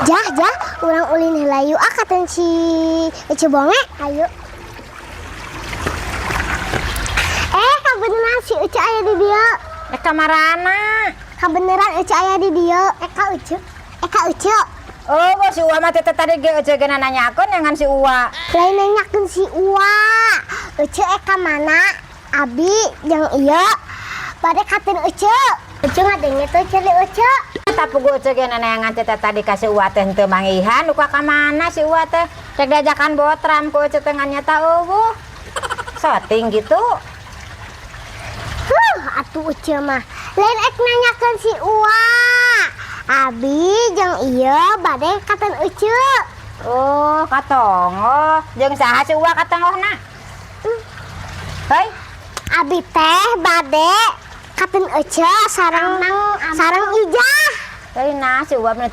Jah, Jah, urang ulin heula yuk ah katen si Ece Bonge. Ayo. Eh, kabeneran si Ece aya di dieu. Eh, kamarana? Kabeneran Ece aya di dieu. Eh, ka Ece. Eh, ka Ece. Oh, bos, si Uwa mah teh tadi ge Ece ge nanyakeun jangan si Uwa. Lain nanyakeun si Uwa. Ece eh ka mana? Abi jeung ieu bade katen Ece. Ece ngadenge teh ceuli Ece. Tapi gue Ece ge neneangan teh tadi ka si Uwa teh henteu manggihan, duka ka mana si Uwa teh? Cek diajakan botram ku Ece teh ngan nyata euweuh. Soting gitu. Huh, atuh Ece mah. Lain ek nanyakeun si Uwa. Abi jeung ieu bade katen Ece. Oh, katongoh. Jeung saha si Uwa katongohna? Hei, Abi teh bade katen Ece sareng sareng Ijah. Hei, nah si Uwa mah.